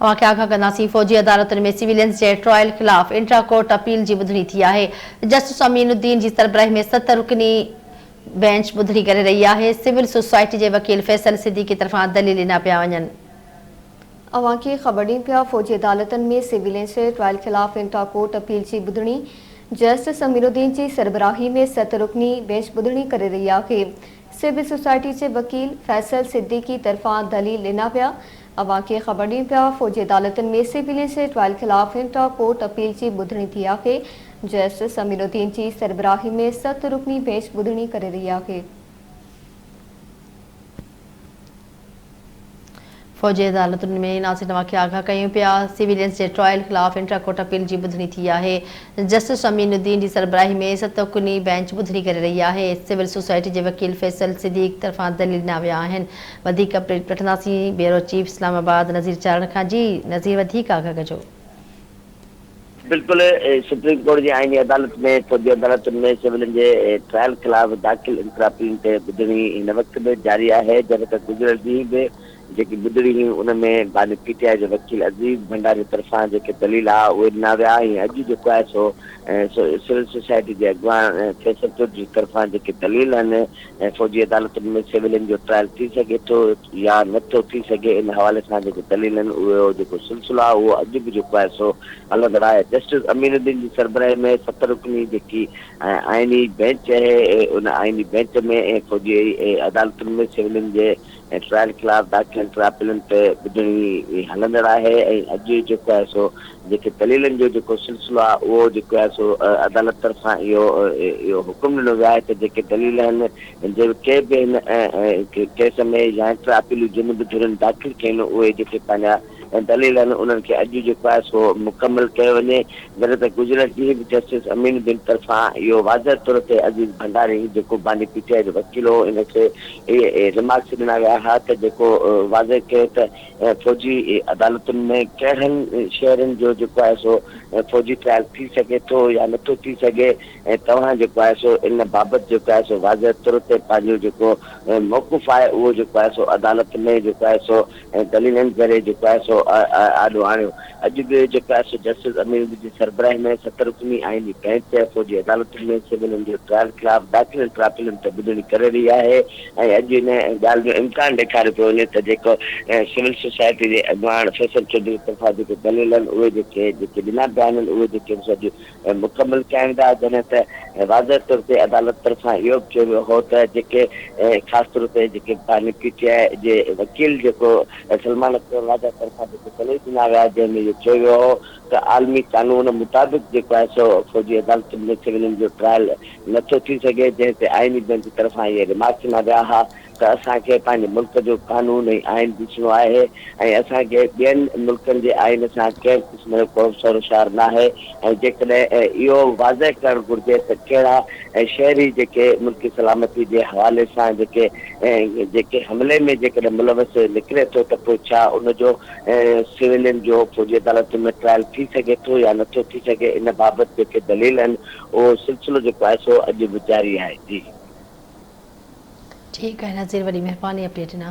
اوهان کي آگاهه ڪنداسين فوجي عدالتن ۾ سويلينز جي ٽرائل خلاف انٽرا ڪورٽ اپيل جي ٻڌڻي ٿي آهي جسٽس امين الدين جي سربراهي ۾ ست رڪني بينچ ٻڌڻي ڪري رهي آهي سول سوسائٽي جي وڪيل فيصل صديقي طرفان دليل ڏنا پيا وڃن. اوهان کي خبر ڏيون پيا فوجي عدالتن ۾ سويلينز جي ٽرائل خلاف انٽرا ڪورٽ اپيل جي ٻڌڻي جسٽس امين الدين جي سربراهي ۾ ست رڪني بينچ ٻڌڻي ڪري رهي آهي سول سوسائٽي جي وڪيل فيصل صديقي طرفان دليل ڏنا ويا اوهان کي خبر ڏيون پيا فوجي عدالتن ۾ سويلين جي ٽرائل خلاف انٽرا ڪورٽ اپيل جي ٻڌڻي ٿي آهي، جسٽس امين الدين جي سربراهي ۾ ست رڪني بينچ ٻڌڻي ڪري رهي آهي. فوجي عدالتن ۾ ناظرين اوهان کي آگاهه ڪيون پيا سويلينز جي ٽرائل خلاف انٽرا ڪورٽ اپيل جي ٻڌڻي ٿي آهي جسٽس امين الدين جي سربراهي ۾ ست رڪني بينچ ٻڌڻي ڪري رهي آهي سول سوسائٽي جي وڪيل فيصل صديق طرفان دليل ڏنا ويا آهن وڌيڪ اپڊيٽ وٺنداسين بيورو چيف اسلام آباد نذير چارڻ کان جي نذير وڌيڪ آگاهه ڪجو. بلڪل سپريم ڪورٽ جي آئيني عدالت ۾ فوجي عدالتن ۾ سولن جي ٽرائل خلاف داخل انٽرا اپيلن تي ٻڌڻي هن وقت به جاري آهي جڏهن ته گذريل ڏينهن به جيڪي ٻڌڻي هئي ان ۾ باني پي ٽي آء جي وڪيل عزيز ڀنڊاري طرفان جيڪي دليل ها اهي ڏنا ويا ۽ اڄ جيڪو آهي سو سول سوسائٽي جي اڳواڻ فيصل چوڌري طرفان جيڪي دليل آهن ۽ فوجي عدالتن ۾ سويلين جو ٽرائل ٿي سگهي ٿو يا نه ٿو ٿي سگهي ان حوالي سان جيڪي دليل آهن اهو جيڪو سلسلو آهي اهو اڄ به جيڪو آهي سو هلندڙ آهي جسٽس امين الدين جي سربراهي ۾ ست رڪني جيڪي آئيني بينچ اهي ان آئيني بينچ ۾ فوجي عدالتن ۾ سويلين جي ٽرائل خلاف داخل ٽراپيلن تي ٻڌڻي هلندڙ آهي ۽ اڄ جيڪو آهي سو جيڪي دليلن جو جيڪو سلسلو آهي اهو جيڪو آهي سو عدالت طرفان اهو اهو حڪم ڏنو ويو آهي ته جيڪي دليل آهن جيڪي به هن ڪيس ۾ يا ٽراپيلون جن به ڌرين داخل ڪيون اهي جيڪي پنهنجا دليل آهن انهن کي اڄ جيڪو آهي سو مڪمل ڪيو وڃي جڏهن ته گذريل ڏينهن به جسٽس امين الدين طرفان اهو واضح طور تي عزيز ڀنڊاري جيڪو باني پي ٽي آء جو وڪيل هو ان کي اهي رمارڪس ڏنا ويا ها ته جيڪو واضح ڪيو ته فوجي عدالتن ۾ ڪهڙن شهرين جو جيڪو آهي سو فوجي ٽرائل ٿي سگهي ٿو يا نٿو ٿي سگهي ۽ توهان جيڪو آهي سو ان بابت جيڪو آهي سو واضح طور تي پنهنجو جيڪو موقف آهي اهو جيڪو آهي سو عدالت ۾ جيڪو آهي سو ۽ دليلن ذريعي جيڪو آهي سو آڏو آڻيو. اڄ به جيڪو آهي سو جسٽس امين الدين جي سربراهي ۾ ست رڪني آئيني بينچ فوجي عدالتن ۾ سولين جو ٽرائل خلاف داخل ٽراپيلن تي ٻڌڻي ڪري رهي آهي ۽ اڄ ان ڳالهه جو امڪان ڏيکاريو پيو وڃي ته جيڪو سول سوسائٽي جي اڳواڻ فيصل چوڌري طرفان جيڪي دليل آهن اهي جيڪي جيڪي ڏنا پيا وڃن اهي جيڪي به سو اڄ مڪمل ڪيا ويندا، جڏهن ته واضح طور تي عدالت طرفان اهو به چيو ويو هو ته جيڪي خاص طور تي جيڪي باني پي ٽي آء جي وڪيل جيڪو سلمان اڪرم راجا طرفان جيڪي دليل ڏنا ويا جنهن ۾ اهو چيو ويو هو ته عالمي قانون مطابق جيڪو آهي سو فوجي عدالتن ۾ سولين جو ٽرائل نٿو ٿي سگهي جنهن تي آئيني بينچ طرفان اهي رمارڪس ڏنا ويا ها ته اسان کي پنهنجي ملڪ جو قانون ۽ آئين ڏسڻو آهي ۽ اسان کي ٻين ملڪن جي آئين سان ڪنهن به قسم جو ڪو به سروشار ناهي ۽ جيڪڏهن اهو واضح ڪرڻ گهرجي ته ڪهڙا شهري جيڪي ملڪي سلامتي جي حوالي سان جيڪي جيڪي حملي ۾ جيڪڏهن ملوث نڪري ٿو ته پوء ڇا ان جو سويلين جو فوجي عدالتن ۾ ٽرائل ٿي سگهي ٿو يا نٿو ٿي سگهي ان بابت جيڪي دليل آهن اهو سلسلو جيڪو آهي سو اڄ به جاري آهي جي. ٺيڪ آهي نظير وڏي مهرباني اپڊيٽ ڏنا.